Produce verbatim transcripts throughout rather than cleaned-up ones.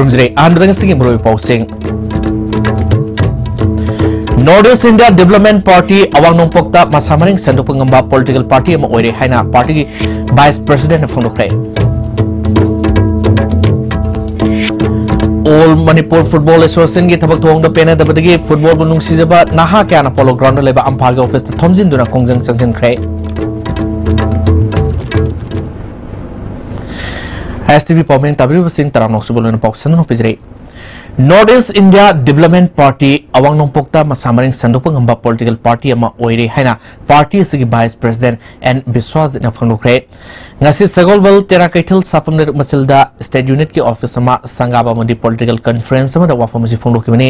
ꯈꯨꯔꯨꯝꯖꯔꯤ꯫ ꯑꯍꯥꯟꯕꯗ ꯉꯁꯤꯒꯤ ꯃꯔꯨꯑꯣꯏꯕ ꯄꯥꯎꯁꯤꯡ꯫ North East India Development Party ꯑꯋꯥꯡ ꯅꯣꯡꯄꯣꯛꯇ ꯃꯁꯥ ꯃꯔꯦꯡ ꯁꯟꯗꯣꯛꯄ ꯉꯝꯕ political party ꯑꯃ ꯑꯣꯏꯔꯦ ꯍꯥꯏꯅ partyꯒꯤ vice presidentꯅ ꯐꯣꯡꯗꯣꯛꯈ꯭ꯔꯦ꯫ All Manipur Football Associationꯒꯤ ꯊꯕꯛ ꯊꯧꯑꯣꯡꯗ ꯄꯦꯟꯅꯗꯕꯗꯒꯤ footballꯕꯨ ꯅꯨꯡꯁꯤꯖꯕ ꯅꯍꯥ ꯀꯌꯥꯅ Polo Groundꯗ ꯂꯩꯕ ꯑꯝꯐꯥꯒꯤ officeꯇ ꯊꯣꯝꯖꯤꯟꯗꯨꯅ ꯈꯣꯡꯖꯪ ꯆꯪꯁꯤꯟꯈ꯭ꯔꯦ꯫ STV ꯄꯥꯎꯃꯤ ꯇꯥꯕꯤꯔꯤꯕꯁꯤꯡ ꯇꯔꯥꯝꯅ ꯑꯣꯛꯆꯕ ꯂꯣꯏꯅ ꯄꯥꯎ ꯁꯟꯗꯨꯅ ꯄꯤꯖꯔꯤ꯫ North East India Development Party ꯑꯋꯥꯡ ꯅꯣꯡꯄꯣꯛꯇ ꯃꯁꯥ ꯃꯔꯦꯡ ꯁꯟꯗꯣꯛꯄ ꯉꯝꯕ political party ꯑꯃ ꯑꯣꯏꯔꯦ ꯍꯥꯏꯅ party ꯑꯁꯤꯒꯤ vice president N ꯕꯤꯁ꯭ꯋꯖꯤꯠꯅ ꯐꯣꯡꯗꯣꯛꯈ꯭ꯔꯦ꯫ ꯉꯁꯤ ꯁꯒꯣꯜꯕꯜ ꯇꯦꯔꯥ ꯀꯩꯊꯦꯜ ꯁꯥꯐꯝ ꯂꯩꯔꯛ ꯃꯆꯤꯜꯗ state unitꯀꯤ office ꯑꯃ ꯁꯪꯒꯥꯕ ꯑꯃꯗꯤ political conference ꯑꯃꯗ ꯋꯥꯐꯝ ꯑꯁꯤ ꯐꯣꯡꯗꯣꯛꯈꯤꯕꯅꯤ꯫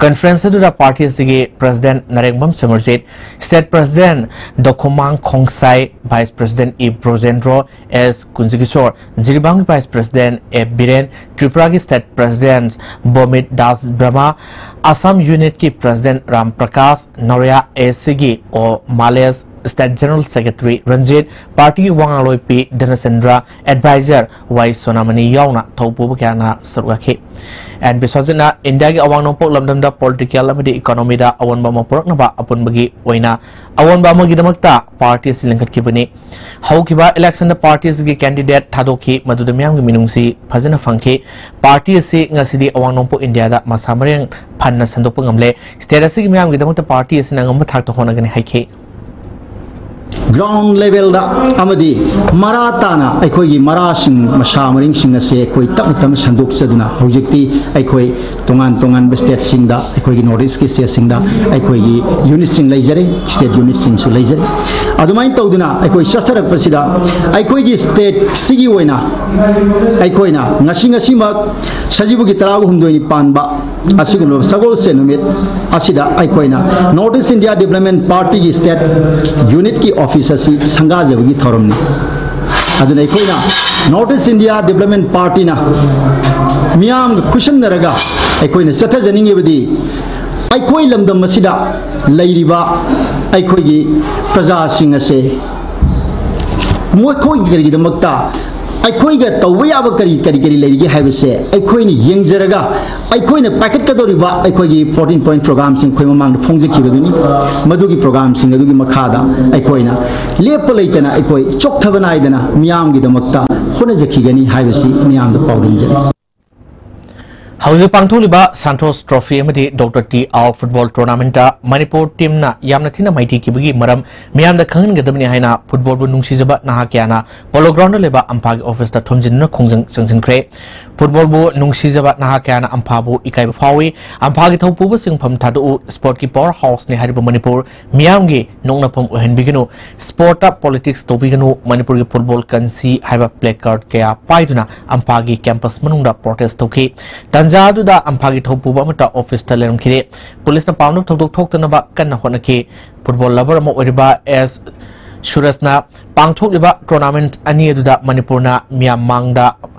Conference ꯑꯗꯨꯗ party ꯑꯁꯤꯒꯤ president Narengbam Samarjit, state president Dokhomang Khongsai, vice president E Brojendro, S Kunjakishore, ꯖꯤꯔꯤꯕꯥꯝꯒꯤ vice president ꯑꯦ ꯕꯤꯔꯦꯟ, ꯇ꯭ꯔꯤꯄꯨꯔꯥꯒꯤ state president ꯕꯣꯃꯤꯠ ꯗꯥꯁ ꯕ꯭ꯔꯍꯃ, ꯑꯁꯥꯝ unitꯀꯤ president ꯔꯥꯝ ꯄ꯭ꯔꯀꯥꯁ, ꯅꯧꯔꯤꯌꯥ ACꯒꯤ O Malesh, state general secretary Ranjit, partyꯒꯤ ꯋꯥ ꯉꯥꯡꯂꯣꯏ ꯄꯤ ꯙꯅꯆꯟꯗ꯭ꯔ, advisor ꯋꯥꯏ ꯁꯣꯅꯥꯃꯅꯤ ꯌꯥꯎꯅ ꯊꯧꯄꯨꯕ ꯀꯌꯥꯅ ꯁꯔꯨꯛ ꯌꯥꯈꯤ꯫ N ꯕꯤꯁ꯭ꯋꯖꯤꯠꯅ ꯏꯟꯗꯤꯌꯥꯒꯤ ꯑꯋꯥꯡ ꯅꯣꯡꯄꯣꯛ ꯂꯝꯗꯝꯗ political ꯑꯃꯗꯤ economyꯗ ꯑꯑꯣꯟꯕ ꯑꯃ ꯄꯨꯔꯛꯅꯕ ꯑꯄꯨꯟꯕꯒꯤ ꯑꯣꯏꯅ ꯑꯑꯣꯟꯕ ꯑꯃꯒꯤꯗꯃꯛꯇ party ꯑꯁꯤ ꯂꯤꯡꯈꯠꯈꯤꯕꯅꯤ꯫ ꯍꯧꯈꯤꯕ electionꯗ party ꯑꯁꯤꯒꯤ candidate ꯊꯥꯗꯣꯛꯈꯤ, ꯃꯗꯨꯗ ꯃꯤꯌꯥꯝꯒꯤ ꯃꯤꯅꯨꯡꯁꯤ ꯐꯖꯅ ꯐꯪꯈꯤ꯫ Party ꯑꯁꯤ ꯉꯁꯤꯗꯤ ꯑꯋꯥꯡ ꯅꯣꯡꯄꯣꯛ ꯏꯟꯗꯤꯌꯥꯗ ꯃꯁꯥ ꯃꯔꯦꯡ ꯐꯅ ꯁꯟꯗꯣꯛꯄ ꯉꯝꯂꯦ꯫ State ꯑꯁꯤꯒꯤ ꯃꯤꯌꯥꯝꯒꯤꯗꯃꯛꯇ party ꯑꯁꯤꯅ ꯑꯉꯝꯕ ꯊꯥꯛꯇ ꯍꯣꯠꯅꯒꯅꯤ ꯍꯥꯏꯈꯤ꯫ Ground levelꯗ ꯑꯃꯗꯤ ꯃꯔꯥ ꯇꯥꯅ ꯑꯩꯈꯣꯏꯒꯤ ꯃꯔꯥꯁꯤꯡ, ꯃꯁꯥ ꯃꯔꯦꯡꯁꯤꯡ ꯑꯁꯦ ꯑꯩꯈꯣꯏ ꯇꯞꯅ ꯇꯞꯅ ꯁꯟꯗꯣꯛꯆꯗꯨꯅ ꯍꯧꯖꯤꯛꯇꯤ ꯑꯩꯈꯣꯏ ꯇꯣꯉꯥꯟ ꯇꯣꯉꯥꯟꯕ stateꯁꯤꯡꯗ, ꯑꯩꯈꯣꯏꯒꯤ North Eastꯀꯤ stateꯁꯤꯡꯗ ꯑꯩꯈꯣꯏꯒꯤ unitꯁꯤꯡ ꯂꯩꯖꯔꯦ, state unitꯁꯤꯡꯁꯨ ꯂꯩꯖꯔꯦ꯫ ꯑꯗꯨꯃꯥꯏꯅ ꯇꯧꯗꯨꯅ ꯑꯩꯈꯣꯏ ꯆꯠꯊꯔꯛꯄꯁꯤꯗ ꯑꯩꯈꯣꯏꯒꯤ stateꯁꯤꯒꯤ ꯑꯣꯏꯅ ꯑꯩꯈꯣꯏꯅ ꯉꯁꯤ ꯉꯁꯤꯃꯛ ꯁꯖꯤꯕꯨꯒꯤ ꯇꯔꯥꯍꯨꯝꯗꯣꯏꯅꯤ ꯄꯥꯟꯕ ꯑꯁꯤꯒꯨꯝꯂꯕ ꯁꯒꯣꯜꯁꯦꯟ ꯅꯨꯃꯤꯠ ꯑꯁꯤꯗ ꯑꯩꯈꯣꯏꯅ North East India Development Partyꯒꯤ state unitꯀꯤ office ꯑꯁꯤ ꯁꯪꯒꯥꯖꯕꯒꯤ ꯊꯧꯔꯝꯅꯤ꯫ ꯑꯗꯨꯅ ꯑꯩꯈꯣꯏꯅ North East India Development Partyꯅ ꯃꯤꯌꯥꯝꯒ ꯈꯨꯠꯁꯝꯅꯔꯒ ꯑꯩꯈꯣꯏꯅ ꯆꯠꯊꯖꯅꯤꯡꯉꯤꯕꯗꯤ ꯑꯩꯈꯣꯏ ꯂꯝꯗꯝ ꯑꯁꯤꯗ ꯂꯩꯔꯤꯕ ꯑꯩꯈꯣꯏꯒꯤ ꯄ꯭ꯔꯖꯥꯁꯤꯡ ꯑꯁꯦ ꯃꯈꯣꯏ ꯀꯔꯤꯒꯤꯗꯃꯛꯇ ꯑꯩꯈꯣꯏꯒ ꯇꯧꯕ ꯌꯥꯕ ꯀꯔꯤ ꯀꯔꯤ ꯀꯔꯤ ꯂꯩꯔꯤꯒꯦ ꯍꯥꯏꯕꯁꯦ ꯑꯩꯈꯣꯏꯅ ꯌꯦꯡꯖꯔꯒ, ꯑꯩꯈꯣꯏꯅ ꯄꯥꯏꯈꯠꯀꯗꯧꯔꯤꯕ ꯑꯩꯈꯣꯏꯒꯤ fourteen point programꯁꯤꯡ ꯑꯩꯈꯣꯏ ꯃꯃꯥꯡꯗ ꯐꯣꯡꯖꯈꯤꯕꯗꯨꯅꯤ꯫ ꯃꯗꯨꯒꯤ programꯁꯤꯡ ꯑꯗꯨꯒꯤ ꯃꯈꯥꯗ ꯑꯩꯈꯣꯏꯅ ꯂꯦꯞꯄ ꯂꯩꯇꯅ, ꯑꯩꯈꯣꯏ ꯆꯣꯛꯊꯕ ꯅꯥꯏꯗꯅ ꯃꯤꯌꯥꯝꯒꯤꯗꯃꯛꯇ ꯍꯣꯠꯅꯖꯈꯤꯒꯅꯤ ꯍꯥꯏꯕꯁꯤ ꯃꯤꯌꯥꯝꯗ ꯄꯥꯎꯗꯝꯖꯔꯤ꯫ ꯍꯧꯖꯤꯛ ꯄꯥꯡꯊꯣꯛꯂꯤꯕ ꯁꯥꯟꯇꯣꯁ ꯇ꯭ꯔꯣꯐꯤ ꯑꯃꯗꯤ ꯗꯣꯛꯇꯔ ꯇꯤ ꯑꯥꯎ ꯐꯨꯠꯕꯣꯜ ꯇꯣꯔꯅꯥꯃꯦꯟꯠꯇ ꯃꯅꯤꯄꯨꯔ ꯇꯤꯝꯅ ꯌꯥꯝꯅ ꯊꯤꯅ ꯃꯥꯏꯊꯤꯈꯤꯕꯒꯤ ꯃꯔꯝ ꯃꯤꯌꯥꯝꯗ ꯈꯪꯍꯟꯒꯗꯕꯅꯤ ꯍꯥꯏꯅ ꯐꯨꯠꯕꯣꯜꯕꯨ ꯅꯨꯡꯁꯤꯖꯕ ꯅꯍꯥ ꯀꯌꯥꯅ ꯄꯣꯂꯣ ꯒ꯭ꯔꯥꯎꯟꯗ ꯂꯩꯕ ꯑꯝꯐꯥꯒꯤ ꯑꯣꯐꯤꯁꯇ ꯊꯣꯝꯖꯤꯟꯗꯨꯅ ꯈꯣꯡꯖꯪ ꯆꯪꯁꯤꯟꯈ꯭ꯔꯦ꯫ ꯐꯨꯠꯕꯣꯜꯕꯨ ꯅꯨꯡꯁꯤꯖꯕ ꯅꯍꯥ ꯀꯌꯥꯅ ꯑꯝꯐꯥꯕꯨ ꯏꯀꯥꯏꯕ ꯐꯥꯎꯏ꯫ ꯑꯝꯐꯥꯒꯤ ꯊꯧꯄꯨꯕ ꯁꯤꯟꯐꯝ ꯊꯥꯗꯣꯛꯎ, ꯁ꯭ꯄꯣꯔꯠꯀꯤ ꯄꯥꯋꯔ ꯍꯥꯎꯁꯅꯤ ꯍꯥꯏꯔꯤꯕ ꯃꯅꯤꯄꯨꯔ ꯃꯤꯌꯥꯝꯒꯤ ꯅꯣꯛꯅꯐꯝ ꯑꯣꯏꯍꯟꯕꯤꯒꯅꯨ, ꯁ꯭ꯄꯣꯔꯠꯇ ꯄꯣꯂꯤꯇꯤꯛꯁ ꯇꯧꯕꯤꯒꯅꯨ, ꯃꯅꯤꯄꯨꯔꯒꯤ ꯐꯨꯠꯕꯣꯜ ꯀꯟꯁꯤ ꯍꯥꯏꯕ ꯄ꯭ꯂꯦ ꯀꯥꯔꯗ ꯀꯌꯥ ꯄꯥꯏꯗꯨꯅ ꯑꯝꯐꯥꯒꯤ ꯀꯦꯝꯄꯁ ꯃꯅꯨꯡꯗ ꯄ꯭ꯔꯣꯇꯦꯁ ꯇꯧꯈꯤ꯫ ꯇꯥꯟꯖꯥ ꯑꯗꯨꯗ ꯑꯝꯐꯥꯒꯤ ꯊꯧꯄꯨꯕ ꯑꯃꯠꯇ ꯑꯣꯐꯤꯁꯇ ꯂꯩꯔꯝꯈꯤꯗꯦ꯫ ꯄꯨꯂꯤꯁꯅ ꯄꯥꯝꯅꯕ ꯊꯧꯗꯣꯛ ꯊꯣꯛꯇꯅꯕ ꯀꯟꯅ ꯍꯣꯠꯅꯈꯤ꯫ ꯐꯨꯠꯕꯣꯜ ꯂꯚꯔ ꯑꯃ ꯑꯣꯏꯔꯤꯕ ꯑꯦꯁ ꯁꯨꯔꯖꯅ ꯄꯥꯡꯊꯣꯛꯂꯤꯕ ꯇꯣꯔꯅꯥꯃꯦꯟꯠ ꯑꯅꯤ ꯑꯗꯨꯗ ꯃꯅꯤꯄꯨꯔꯅ ꯃꯤꯌꯥꯝ ꯃꯥꯡꯗ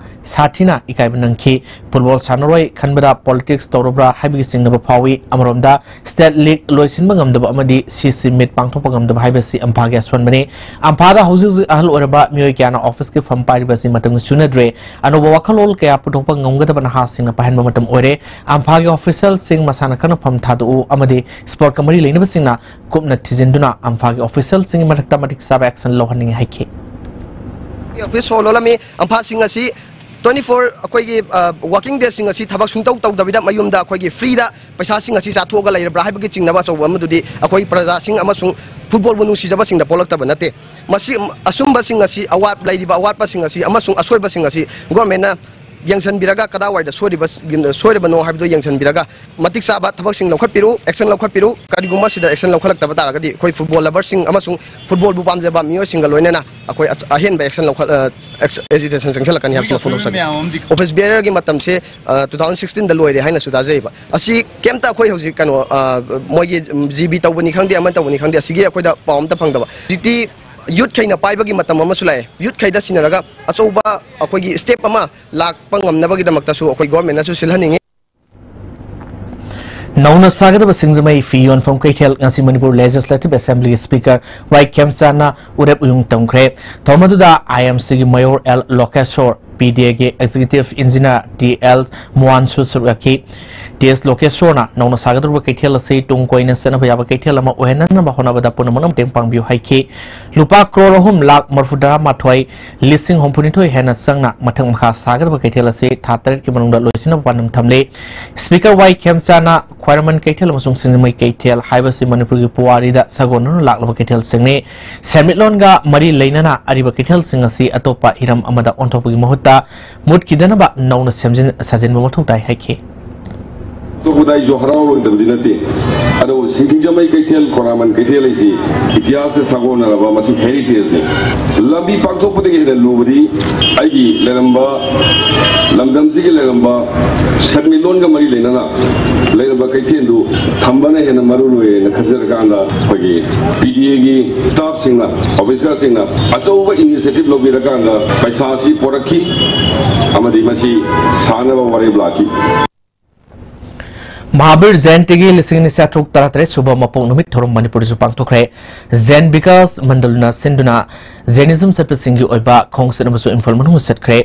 ꯁꯥꯊꯤꯅ ꯏꯀꯥꯏꯕ ꯅꯪꯈꯤ꯫ ꯐꯨꯠꯕꯣꯜ ꯁꯥꯟꯅꯔꯣꯏ ꯈꯟꯕꯗ ꯄꯣꯂꯤꯇꯤꯛꯁ ꯇꯧꯔꯕ꯭ꯔꯥ ꯍꯥꯏꯕꯒꯤ ꯆꯤꯡꯅꯕ ꯐꯥꯎꯏ꯫ ꯑꯃꯔꯣꯝꯗ ꯁ꯭ꯇꯦꯠ ꯂꯤꯒ ꯂꯣꯏꯁꯤꯟꯕ ꯉꯝꯗꯕ ꯑꯃꯗꯤ ꯁꯤ ꯁꯤ ꯃꯤꯠ ꯄꯥꯡꯊꯣꯛꯄ ꯉꯝꯗꯕ ꯍꯥꯏꯕꯁꯤ ꯑꯝꯐꯥꯒꯤ ꯑꯁꯣꯟꯕꯅꯤ꯫ ꯑꯝꯐꯥꯗ ꯍꯧꯖꯤꯛ ꯍꯧꯖꯤꯛ ꯑꯍꯜ ꯑꯣꯏꯔꯕ ꯃꯤꯑꯣꯏ ꯀꯌꯥꯅ ꯑꯣꯐꯤꯁꯀꯤ ꯐꯝ ꯄꯥꯏꯔꯤꯕ ꯑꯁꯤ ꯃꯇꯝꯒ ꯆꯨꯅꯗ꯭ꯔꯦ꯫ ꯑꯅꯧꯕ ꯋꯥꯈꯜꯂꯣꯟ ꯀꯌꯥ ꯄꯨꯊꯣꯛꯄ ꯉꯝꯒꯗꯕ ꯅꯍꯥꯁꯤꯡꯅ ꯄꯥꯏꯍꯟꯕ ꯃꯇꯝ ꯑꯣꯏꯔꯦ꯫ ꯑꯝꯐꯥꯒꯤ ꯑꯣꯐꯤꯁꯤꯌꯦꯜꯁꯤꯡ ꯃꯁꯥꯅ ꯈꯪꯅ ꯐꯝ ꯊꯥꯗꯣꯛꯎ ꯑꯃꯗꯤ ꯁ꯭ꯄꯣꯔꯠꯀ ꯃꯔꯤ ꯂꯩꯅꯕꯁꯤꯡꯅ ꯀꯨꯞꯅ ꯊꯤꯖꯤꯟꯗꯨꯅ ꯑꯝꯐꯥꯒꯤ ꯑꯣꯐꯤꯁꯤꯌꯦꯜꯁꯤꯡꯒꯤ ꯃꯊꯛꯇ ꯃꯇꯤꯛ ꯆꯥꯕ ꯑꯦꯛꯁꯟ ꯂꯧꯍꯟꯅꯤꯡꯏ ꯍꯥꯏꯈꯤ꯫ Office hall ꯂꯣꯜꯂꯝꯃꯤ꯫ ꯑꯝꯐꯥꯁꯤꯡ ꯑꯁꯤ twenty four ꯑꯩꯈꯣꯏꯒꯤ ꯋꯥꯔꯀꯤꯡ ꯗꯦꯁꯤꯡ ꯑꯁꯤ ꯊꯕꯛ ꯁꯨꯡꯇꯧ ꯇꯧꯗꯕꯤꯗ ꯃꯌꯨꯝꯗ ꯑꯩꯈꯣꯏꯒꯤ ꯐ꯭ꯔꯤꯗ ꯄꯩꯁꯥꯁꯤꯡ ꯑꯁꯤ ꯆꯥꯊꯣꯛꯑꯒ ꯂꯩꯔꯕ꯭ꯔꯥ ꯍꯥꯏꯕꯒꯤ ꯆꯤꯡꯅꯕ ꯑꯆꯧꯕ ꯑꯃꯗꯨꯗꯤ ꯑꯩꯈꯣꯏ ꯄ꯭ꯔꯖꯥꯁꯤꯡ ꯑꯃꯁꯨꯡ ꯐꯨꯠꯕꯣꯜꯕꯨ ꯅꯨꯡꯁꯤꯖꯕꯁꯤꯡꯗ ꯄꯣꯛꯂꯛꯇꯕ ꯅꯠꯇꯦ꯫ ꯃꯁꯤ ꯑꯁꯨꯝꯕꯁꯤꯡ ꯑꯁꯤ ꯑꯋꯥꯠ ꯂꯩꯔꯤꯕ ꯑꯋꯥꯠꯄꯁꯤꯡ ꯑꯁꯤ ꯑꯃꯁꯨꯡ ꯑꯁꯣꯏꯕꯁꯤꯡ ꯑꯁꯤ ꯒꯣꯔꯃꯦꯟꯅ ꯌꯦꯡꯁꯤꯟꯕꯤꯔꯒ ꯀꯗꯥꯏꯋꯥꯏꯗ ꯁꯣꯏꯔꯤꯕ ꯁꯣꯏꯔꯕꯅꯣ ꯍꯥꯏꯕꯗꯨ ꯌꯦꯡꯁꯤꯟꯕꯤꯔꯒ ꯃꯇꯤꯛ ꯆꯥꯕ ꯊꯕꯛꯁꯤꯡ ꯂꯧꯈꯠꯄꯤꯔꯨ, ꯑꯦꯛꯁꯟ ꯂꯧꯈꯠꯄꯤꯔꯨ꯫ ꯀꯔꯤꯒꯨꯝꯕ ꯁꯤꯗ ꯑꯦꯛꯁꯟ ꯂꯧꯈꯠꯂꯛꯇꯕ ꯇꯥꯔꯒꯗꯤ ꯑꯩꯈꯣꯏ ꯐꯨꯠꯕꯣꯜ ꯂꯚꯔꯁꯤꯡ ꯑꯃꯁꯨꯡ ꯐꯨꯠꯕꯣꯜꯕꯨ ꯄꯥꯝꯖꯕ ꯃꯤꯑꯣꯏꯁꯤꯡꯒ ꯂꯣꯏꯅꯅ ꯑꯩꯈꯣꯏ ꯑꯆ- ꯑꯍꯦꯟꯕ ꯑꯦꯛꯁꯟ ꯂꯧꯈꯠ ꯑ, ꯑꯦꯛꯁ- ꯑꯦꯖꯤꯇꯦꯁꯟ ꯆꯪꯁꯤꯜꯂꯛꯀꯅꯤ ꯍꯥꯏꯕꯁꯤꯃ ꯐꯣꯡꯗꯣꯛꯆꯒꯦ꯫ ꯑꯣꯐꯤꯁ ꯕꯤꯌꯔꯒꯤ ꯃꯇꯝꯁꯦ ꯑ, two thousand sixteen ꯗ ꯂꯣꯏꯔꯦ ꯍꯥꯏꯅꯁꯨ ꯇꯥꯖꯩꯕ꯫ ꯑꯁꯤ ꯀꯩꯝꯇ ꯑꯩꯈꯣꯏ ꯍꯧꯖꯤꯛ ꯀꯩꯅꯣ ꯑ, ꯃꯣꯏꯒꯤ ꯖꯤ ꯕꯤ ꯇꯧꯕꯅꯤ ꯈꯪꯗꯦ, ꯑꯃ ꯇꯧꯕꯅꯤ ꯈꯪꯗꯦ, ꯑꯁꯤꯒꯤ ꯑꯩꯈꯣꯏꯗ ꯄꯥꯎ ꯑꯝꯇ ꯐꯪꯗꯕ꯫ ꯍꯧꯖꯤꯛꯇꯤ ꯌꯨꯠꯈꯩꯅ ꯄꯥꯏꯕꯒꯤ ꯃꯇꯝ ꯑꯃꯁꯨ ꯂꯥꯛꯑꯦ꯫ ꯌꯨꯠꯈꯩꯗ ꯁꯤꯟꯅꯔꯒ ꯑꯆꯧꯕ ꯑꯩꯈꯣꯏꯒꯤ ꯁ꯭ꯇꯦꯞ ꯑꯃ ꯂꯥꯛꯄ ꯉꯝꯅꯕꯒꯤꯗꯃꯛꯇꯁꯨ ꯑꯩꯈꯣꯏ ꯒꯣꯔꯃꯦꯟꯅꯁꯨ ꯁꯤꯜꯍꯟꯅꯤꯡꯉꯤ꯫ ꯅꯧꯅ ꯁꯥꯒꯗꯕ ꯁꯤꯡꯖꯃꯩ ꯐꯤ ꯌꯣꯟꯐꯝ ꯀꯩꯊꯦꯜ ꯉꯁꯤ ꯃꯅꯤꯄꯨꯔ Legislative Assembly Speaker ꯋꯥꯏ ꯈꯦꯝꯆꯥꯟꯅ ꯎꯔꯦꯞ ꯎꯌꯨꯡ ꯇꯝꯈ꯭ꯔꯦ꯫ ꯊꯧꯔꯝ ꯑꯗꯨꯗ I M C ꯒꯤ Mayor L ꯂꯣꯀꯦꯁꯣꯔ, P D A ꯒꯤ Executive Engineer ꯇꯤ ꯑꯦꯜ ꯃꯣꯍꯟꯁꯨ ꯁꯔꯨꯛ ꯌꯥꯈꯤ꯫ ꯇꯤ ꯑꯦꯁ ꯂꯣꯀꯦꯁꯣꯔꯅ ꯅꯧꯅ ꯁꯥꯒꯗꯧꯔꯤꯕ ꯀꯩꯊꯦꯜ ꯑꯁꯤ ꯇꯨꯡ ꯀꯣꯏꯅ ꯆꯠꯅꯕ ꯌꯥꯕ ꯀꯩꯊꯦꯜ ꯑꯃ ꯑꯣꯏꯍꯟꯅꯕ ꯍꯣꯠꯅꯕꯗ ꯄꯨꯝꯅꯃꯛꯅ ꯃꯇꯦꯡ ꯄꯥꯡꯕꯤꯌꯨ ꯍꯥꯏꯈꯤ꯫ ꯂꯨꯄꯥ ꯀ꯭ꯔꯣꯔ ꯑꯍꯨꯝ ꯂꯥꯈ ꯃꯔꯤꯐꯨ ꯇꯔꯥ ꯃꯥꯊꯣꯏ ꯂꯤꯁꯤꯡ ꯍꯨꯝꯐꯨ ꯅꯤꯊꯣꯏ ꯍꯦꯟꯅ ꯆꯪꯅ ꯃꯊꯛ ꯃꯈꯥ ꯁꯥꯒꯗꯕ ꯀꯩꯊꯦꯜ ꯑꯁꯤ ꯊꯥ ꯇꯔꯦꯠꯀꯤ ꯃꯅꯨꯡꯗ ꯂꯣꯏꯁꯤꯟꯅꯕ ꯄꯥꯟꯗꯝ ꯊꯝꯂꯤ꯫ Speaker ꯋꯥꯏ ꯈꯦꯝꯆꯥꯅ ꯈ꯭ꯋꯥꯏꯔꯝꯕꯟ ꯀꯩꯊꯦꯜ ꯑꯃꯁꯨꯡ ꯁꯤꯡꯖꯃꯩ ꯀꯩꯊꯦꯜ ꯍꯥꯏꯕꯁꯤ ꯃꯅꯤꯄꯨꯔꯒꯤ ꯄꯨꯋꯥꯔꯤꯗ ꯁꯥꯒꯣꯟꯅꯗꯨꯅ ꯂꯥꯛꯂꯕ ꯀꯩꯊꯦꯜꯁꯤꯡꯅꯤ꯫ ꯁꯦꯟꯃꯤꯠꯂꯣꯟꯒ ꯃꯔꯤ ꯂꯩꯅꯅ ꯑꯔꯤꯕ ꯀꯩꯊꯦꯜꯁꯤꯡ ꯑꯁꯤ ꯑꯇꯣꯞꯄ ꯍꯤꯔꯝ ꯑꯃꯗ ꯑꯣꯟꯊꯣꯛꯄꯒꯤ ꯃꯍꯨꯠꯇ ꯃꯨꯠꯈꯤꯗꯅꯕ ꯅꯧꯅ ꯁꯦꯝꯖꯤꯟ ꯁꯥꯖꯤꯟꯕ ꯃꯊꯧ ꯇꯥꯏ ꯍꯥꯏꯈꯤ꯫ ꯑꯇꯣꯞꯄꯗ ꯑꯩꯁꯨ ꯍꯔꯥꯎꯔꯣꯏꯗꯕꯗꯤ ꯅꯠꯇꯦ, ꯑꯗꯣ ꯁꯤꯡꯖꯃꯩ ꯀꯩꯊꯦꯜ, ꯈꯣꯔꯥꯃꯟ ꯀꯩꯊꯦꯜ ꯍꯥꯏꯁꯤ ꯏꯇꯤꯍꯥꯁꯀ ꯁꯥꯒꯣꯟꯅꯔꯕ, ꯃꯁꯤ heritage ꯅꯤ꯫ ꯂꯝꯕꯤ ꯄꯥꯛꯊꯣꯛꯄꯗꯒꯤ ꯍꯦꯟꯅ ꯂꯨꯕꯗꯤ ꯑꯩꯒꯤ ꯂꯩꯔꯝꯕ, ꯂꯝꯗꯝꯁꯤꯒꯤ ꯂꯩꯔꯝꯕ ꯁꯦꯟꯃꯤꯠꯂꯣꯟꯒ ꯃꯔꯤ ꯂꯩꯅꯅ ꯂꯩꯔꯝꯕ ꯀꯩꯊꯦꯜꯗꯨ ꯊꯝꯕꯅ ꯍꯦꯟꯅ ꯃꯔꯨ ꯑꯣꯏꯌꯦꯅ ꯈꯟꯖꯔꯀꯥꯟꯗ, ꯑꯩꯈꯣꯏꯒꯤ P D A ꯒꯤ staff ꯁꯤꯡꯅ, officer ꯁꯤꯡꯅ ꯑꯆꯧꯕ initiative ꯂꯧꯕꯤꯔꯀꯥꯟꯗ ꯄꯩꯁꯥ ꯑꯁꯤ ꯄꯣꯔꯛꯈꯤ, ꯑꯃꯗꯤ ꯃꯁꯤ ꯁꯥꯅꯕ ꯋꯥꯔꯦꯞ ꯂꯥꯛꯈꯤ꯫ ꯃꯍꯥꯕꯤꯔ ꯖꯌꯟꯇꯤꯒꯤ ꯂꯤꯁꯤꯡ ꯑꯅꯤ ꯆꯥꯇ꯭ꯔꯨꯛ ꯇꯔꯥꯇꯔꯦꯠ ꯁꯨꯕ ꯃꯄꯣꯛ ꯅꯨꯃꯤꯠ ꯊꯧꯔꯝ ꯃꯅꯤꯄꯨꯔꯗꯁꯨ ꯄꯥꯡꯊꯣꯛꯈ꯭ꯔꯦ꯫ ꯖꯦꯟ ꯕꯤꯀꯥꯁ ꯃꯟꯗꯜꯅ ꯁꯤꯟꯗꯨꯅ ꯖꯦꯅꯤꯖꯝ ꯆꯠꯄꯁꯤꯡꯒꯤ ꯑꯣꯏꯕ ꯈꯣꯡꯆꯠ ꯑꯃꯁꯨ ꯏꯝꯐꯥꯜ ꯃꯅꯨꯡꯗ ꯆꯠꯈ꯭ꯔꯦ꯫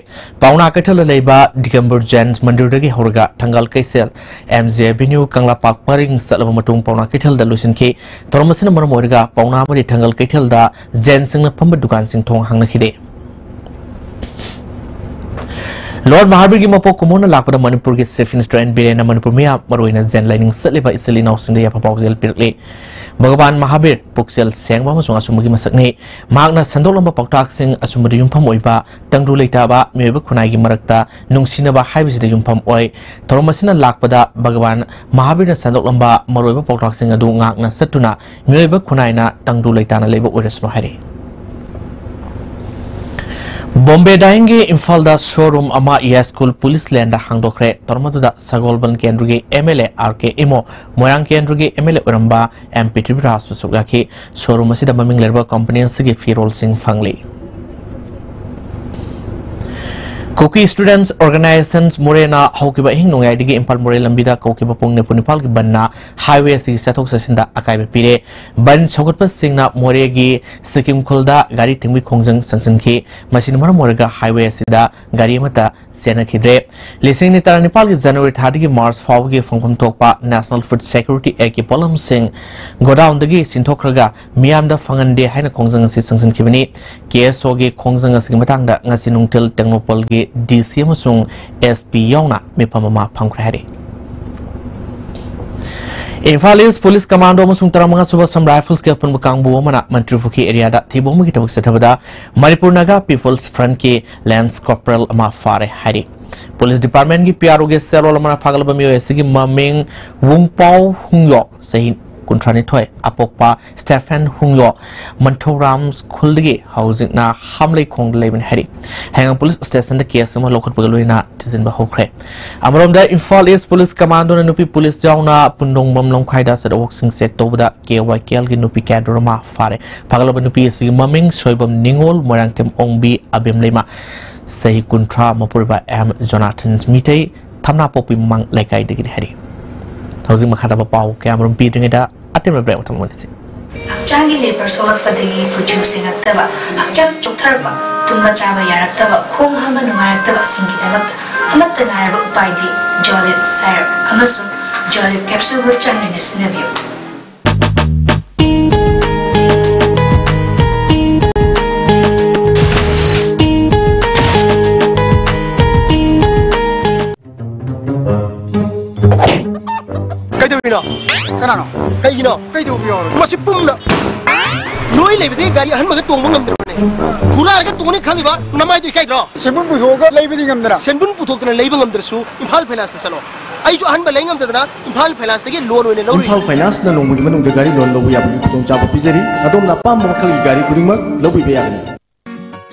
ꯄꯥꯎꯅꯥ ꯀꯩꯊꯦꯜꯗ ꯂꯩꯕ ꯗꯤꯒꯝꯕꯔ ꯖꯦꯟ ꯃꯟꯗꯤꯔꯗꯒꯤ ꯍꯧꯔꯒ ꯊꯪꯒꯥꯜ ꯀꯩꯊꯦꯜ, M J Avenue, ꯀꯪꯂꯥꯄꯥꯛ ꯄꯔꯤꯡ ꯆꯠꯂꯕ ꯃꯇꯨꯡ ꯄꯥꯎꯅꯥ ꯀꯩꯊꯦꯜꯗ ꯂꯣꯏꯁꯤꯟꯈꯤ꯫ ꯊꯧꯔꯝ ꯑꯁꯤꯅ ꯃꯔꯝ ꯑꯣꯏꯔꯒ ꯄꯥꯎꯅꯥ ꯑꯃꯗꯤ ꯊꯪꯒꯥꯜ ꯀꯩꯊꯦꯜꯗ ꯖꯦꯟꯁꯤꯡꯅ ꯐꯝꯕ ꯗꯨꯀꯥꯟꯁꯤꯡ ꯊꯣꯡ ꯍꯥꯡꯅꯈꯤꯗꯦ꯫ ꯂꯣꯔꯗ ꯃꯍꯥꯕꯤꯔꯒꯤ ꯃꯄꯣꯛ ꯀꯨꯝꯑꯣꯟꯅ ꯂꯥꯛꯄꯗ ꯃꯅꯤꯄꯨꯔꯒꯤ Chief Minister N ꯕꯤꯔꯦꯟꯅ ꯃꯅꯤꯄꯨꯔ ꯃꯤꯌꯥꯝ, ꯃꯔꯨꯑꯣꯏꯅ ꯖꯦꯟ ꯂꯥꯏꯅꯤꯡ ꯆꯠꯂꯤꯕ ꯏꯆꯤꯜ ꯏꯅꯥꯎꯁꯤꯡꯗ ꯌꯥꯏꯐ ꯄꯥꯎꯖꯦꯜ ꯄꯤꯔꯛꯂꯤ꯫ ꯚꯒꯋꯥꯟ ꯃꯍꯥꯕꯤꯔ ꯄꯨꯛꯆꯦꯜ ꯁꯦꯡꯕ ꯑꯃꯁꯨꯡ ꯑꯆꯨꯝꯕꯒꯤ ꯃꯁꯛꯅꯤ꯫ ꯃꯍꯥꯛꯅ ꯁꯟꯗꯣꯛꯂꯝꯕ ꯄꯥꯎꯇꯥꯛꯁꯤꯡ ꯑꯆꯨꯝꯕꯗ ꯌꯨꯝꯐꯝ ꯑꯣꯏꯕ, ꯇꯪꯗꯨ ꯂꯩꯇꯥꯕ ꯃꯤꯑꯣꯏꯕ ꯈꯨꯟꯅꯥꯏꯒꯤ ꯃꯔꯛꯇ ꯅꯨꯡꯁꯤꯅꯕ ꯍꯥꯏꯕꯁꯤꯗ ꯌꯨꯝꯐꯝ ꯑꯣꯏ꯫ ꯊꯧꯔꯝ ꯑꯁꯤꯅ ꯂꯥꯛꯄꯗ ꯚꯒꯋꯥꯟ ꯃꯍꯥꯕꯤꯔꯅ ꯁꯟꯗꯣꯛꯂꯝꯕ ꯃꯔꯨꯑꯣꯏꯕ ꯄꯥꯎꯇꯥꯛꯁꯤꯡ ꯑꯗꯨ ꯉꯥꯛꯅ ꯆꯠꯇꯨꯅ ꯃꯤꯑꯣꯏꯕ ꯈꯨꯟꯅꯥꯏꯅ ꯇꯪꯗꯨ ꯂꯩꯇꯥꯅ ꯂꯩꯕ ꯑꯣꯏꯔꯁꯅꯨ ꯍꯥꯏꯔꯤ꯫ ꯕꯣꯝꯕꯦ ꯗꯥꯏꯌꯤꯡꯒꯤ ꯏꯝꯐꯥꯜꯗ showroom ꯑꯃ ꯌꯥꯏꯁ꯭ꯀꯨꯜ ꯄꯨꯂꯤꯁ ꯂꯦꯟꯗ ꯍꯥꯡꯗꯣꯛꯈ꯭ꯔꯦ꯫ ꯊꯧꯔꯝ ꯑꯗꯨꯗ ꯁꯒꯣꯜꯕꯟ ꯀꯦꯟꯗ꯭ꯔꯒꯤ M L A R K Imo, ꯃꯣꯏꯔꯥꯡ ꯀꯦꯟꯗ꯭ꯔꯒꯤ M L A ꯑꯣꯏꯔꯝꯕ M ꯄ꯭ꯔꯤꯊꯤꯕꯤꯔꯥꯖꯁꯨ ꯁꯔꯨꯛ ꯌꯥꯈꯤ꯫ Showroom ꯑꯁꯤꯗ ꯃꯃꯤꯡ ꯂꯩꯔꯕ company ꯑꯁꯤꯒꯤ ꯐꯤꯔꯣꯜꯁꯤꯡ ꯐꯪꯂꯤ꯫ Kuki Students Organizations ꯃꯣꯔꯦꯅ ꯍꯧꯈꯤꯕ ꯑꯍꯤꯡ ꯅꯣꯡꯌꯥꯏꯗꯒꯤ ꯏꯝꯐꯥꯜ ꯃꯣꯔꯦ ꯂꯝꯕꯤꯗ ꯀꯧꯈꯤꯕ ꯄꯨꯡ ꯅꯤꯐꯨ ꯅꯤꯄꯥꯜꯒꯤ ꯕꯟꯅ highway ꯑꯁꯤꯒꯤ ꯆꯠꯊꯣꯛ ꯆꯠꯁꯤꯟꯗ ꯑꯀꯥꯏꯕ ꯄꯤꯔꯦ꯫ ꯕꯟ ꯁꯧꯒꯠꯄꯁꯤꯡꯅ ꯃꯣꯔꯦꯒꯤ ꯁꯤꯀꯤꯝ ꯈꯨꯜꯗ ꯒꯥꯔꯤ ꯊꯤꯡꯕꯒꯤ ꯈꯣꯡꯖꯪ ꯆꯪꯁꯤꯟꯈꯤ꯫ ꯃꯁꯤꯅ ꯃꯔꯝ ꯑꯣꯏꯔꯒ highway ꯑꯁꯤꯗ ꯒꯥꯔꯤ ꯑꯃꯠꯇ ꯆꯦꯟꯅꯈꯤꯗ꯭ꯔꯦ꯫ ꯂꯤꯁꯤꯡ ꯑꯅꯤ ꯇꯔꯥꯅꯤꯄꯥꯜꯒꯤ January ꯊꯥꯗꯒꯤ March ꯐꯥꯎꯕꯒꯤ ꯐꯪꯐꯝ ꯊꯣꯛꯄ National Food Security Actꯀꯤ ꯄꯣꯠꯂꯝꯁꯤꯡ ꯒꯣꯗꯥꯎꯟꯗꯒꯤ ꯆꯤꯡꯊꯣꯛꯈ꯭ꯔꯒ ꯃꯤꯌꯥꯝꯗ ꯐꯪꯍꯟꯗꯦ ꯍꯥꯏꯅ ꯈꯣꯡꯖꯪ ꯑꯁꯤ ꯆꯪꯁꯤꯟꯈꯤꯕꯅꯤ꯫ KSOꯒꯤ ꯈꯣꯡꯖꯪ ꯑꯁꯤꯒꯤ ꯃꯇꯥꯡꯗ ꯉꯁꯤ ꯅꯨꯡꯊꯤꯜ ꯇꯦꯡꯅꯧꯄꯜꯒꯤ DC ꯑꯃꯁꯨꯡ SP ꯌꯥꯎꯅ ꯃꯤꯐꯝ ꯑꯃ ꯐꯝꯈ꯭ꯔꯦ ꯍꯥꯏꯔꯤ꯫ ꯏꯝꯐꯥꯜ East Police Commando ꯑꯃꯁꯨꯡ ꯇꯔꯥꯃꯉꯥ ꯁꯨꯕ Assam Riflesꯀꯤ ꯑꯄꯨꯟꯕ ꯀꯥꯡꯕꯨ ꯑꯃꯅ ꯃꯟꯇ꯭ꯔꯤꯄꯨꯈ꯭ꯔꯤ areaꯗ ꯊꯤꯕ ꯍꯨꯝꯕꯒꯤ ꯊꯕꯛ ꯆꯠꯊꯕꯗ Manipur Naga People's Frontꯀꯤ Lance Corporal ꯑꯃ ꯐꯥꯔꯦ ꯍꯥꯏꯔꯤ꯫ Police Departmentꯀꯤ PROꯒꯤ ꯆꯦꯔꯣꯜ ꯑꯃꯅ ꯐꯥꯒꯠꯂꯕ ꯃꯤꯑꯣꯏ ꯑꯁꯤꯒꯤ ꯃꯃꯤꯡ ꯋꯨꯡꯄꯥꯎ ꯍꯨꯡꯌꯣ, ꯆꯍꯤ ꯀꯨꯟꯊ꯭ꯔꯥꯅꯤꯊꯣꯏ, ꯑꯄꯣꯛꯄ ꯁ꯭ꯇꯦꯐꯦꯟ ꯍꯨꯡꯌꯣ, ꯃꯟꯊꯧꯔꯥꯝ ꯈꯨꯜꯗꯒꯤ ꯍꯧꯖꯤꯛꯅ ꯍꯥꯝꯂꯩꯈꯣꯡꯗ ꯂꯩꯕꯅꯤ ꯍꯥꯏꯔꯤ꯫ ꯍꯌꯦꯡ police stationꯗ case ꯑꯃ ꯂꯧꯈꯠꯄꯒ ꯂꯣꯏꯅꯅ ꯊꯤꯖꯤꯟꯕ ꯍꯧꯈ꯭ꯔꯦ꯫ ꯑꯃꯔꯣꯝꯗ ꯏꯝꯐꯥꯜ East Police Commandoꯅ ꯅꯨꯄꯤ police ꯌꯥꯎꯅ ꯄꯨꯟꯗꯣꯡꯕꯝ ꯂꯝꯈꯥꯏꯗ ꯑꯆꯠ ꯑꯋꯣꯛꯁꯤꯡ check ꯇꯧꯕꯗ KYKLꯒꯤ ꯅꯨꯄꯤ cadre ꯑꯃ ꯐꯥꯔꯦ꯫ ꯐꯥꯒꯠꯂꯕ ꯅꯨꯄꯤ ꯑꯁꯤꯒꯤ ꯃꯃꯤꯡ ꯁꯣꯏꯕꯝ ꯅꯤꯉꯣꯜ, ꯃꯣꯏꯔꯥꯡꯊꯦꯝ ꯑꯣꯡꯕꯤ ꯑꯕꯦꯝ ꯂꯩꯃ, ꯆꯍꯤ ꯀꯨꯟꯊ꯭ꯔꯥ, ꯃꯄꯨꯔꯣꯏꯕ M ꯖꯣꯅꯥꯊꯟ ꯃꯤꯇꯩ, ꯊꯝꯅꯥꯄꯣꯛꯄꯤ ꯃꯃꯥꯡ ꯂꯩꯀꯥꯏꯗꯒꯤꯅꯤ ꯍꯥꯏꯔꯤ꯫ ꯍꯧꯖꯤꯛ ꯃꯈꯥ ꯇꯥꯕ ꯄꯥꯎ ꯀꯌꯥꯃꯔꯨꯝ ꯄꯤꯗ꯭ꯔꯤꯉꯩꯗ ꯑꯇꯦꯟꯕ break ꯑꯃꯇꯪ ꯂꯧꯃꯤꯟꯅꯁꯤ꯫ ꯍꯛꯆꯥꯡꯒꯤ ꯂꯦꯄꯔ ꯁꯣꯛꯂꯛꯄꯗꯒꯤ ꯀꯨꯆꯨ ꯁꯦꯡꯉꯛꯇꯕ, ꯍꯛꯆꯥꯡ ꯆꯣꯛꯊꯔꯛꯄ, ꯇꯨꯝꯕ ꯆꯥꯕ ꯌꯥꯔꯛꯇꯕ, ꯈꯣꯡ ꯍꯥꯝꯕ ꯅꯨꯡꯉꯥꯏꯔꯛꯇꯕ ꯑꯁꯤꯒꯤꯗꯃꯛꯇ ꯑꯃꯠꯇ ꯉꯥꯏꯔꯕ ꯎꯄꯥꯏꯗꯤ Jolib syrup ꯑꯃꯁꯨꯡ Jolib capsuleꯕꯨ ꯆꯥꯡ ꯅꯥꯏꯅ ꯁꯤꯖꯤꯟꯅꯕꯤꯌꯨ꯫ ꯀꯩꯗꯧꯔꯤꯅꯣ? ꯀꯅꯥꯅꯣ? ꯀꯩꯒꯤꯅꯣ? ꯀꯩꯗꯧꯕ ꯌꯥꯎꯔꯒꯦ? ꯃꯁꯤ ꯄꯨꯝꯅ ꯂꯣꯏ ꯂꯩꯕꯗꯒꯤ ꯒꯥꯔꯤ ꯑꯍꯟꯕꯒ ꯇꯣꯡꯕ ꯉꯝꯗ꯭ꯔꯕꯅꯦ꯫ ꯍꯨꯔꯥꯜꯂꯒ ꯇꯣꯡꯅꯤ ꯈꯜꯂꯤꯕ ꯅꯃꯥꯏꯗꯣ ꯏꯀꯥꯏꯗ꯭ꯔꯣ? ꯁꯦꯟꯕꯨꯟ ꯄꯨꯊꯣꯛꯑꯒ ꯂꯩꯕꯗꯤ ꯉꯝꯗꯅ? ꯁꯦꯟꯕꯨꯟ ꯄꯨꯊꯣꯛꯇꯅ ꯂꯩꯕ ꯉꯝꯗ꯭ꯔꯁꯨ ꯏꯝꯐꯥꯜ ꯐꯥꯏꯅꯥꯟꯁꯇ ꯆꯠꯂꯣ꯫ ꯑꯩꯁꯨ ꯑꯍꯟꯕ ꯂꯩ ꯉꯝꯗꯗꯅ ꯏꯝꯐꯥꯜ ꯐꯥꯏꯅꯥꯟꯁꯇꯒꯤ loan ꯑꯣꯏꯅ ꯂꯧꯔꯨꯏ꯫ ꯏꯝꯐꯥꯜ ꯐꯥꯏꯅꯥꯟꯁꯅ ꯅꯣꯡꯃꯒꯤ ꯃꯅꯨꯡꯗ ꯒꯥꯔꯤ loan ꯂꯧꯕ ꯌꯥꯕꯒꯤ ꯈꯨꯗꯣꯡꯆꯥꯕ ꯄꯤꯖꯔꯤ꯫ ꯑꯗꯣꯝꯅ ꯑꯄꯥꯝꯕ ꯃꯈꯜꯒꯤ ꯒꯥꯔꯤ ꯈꯨꯗꯤꯡꯃꯛ ꯂꯧꯕꯤꯕ ꯌꯥꯒꯅꯤ꯫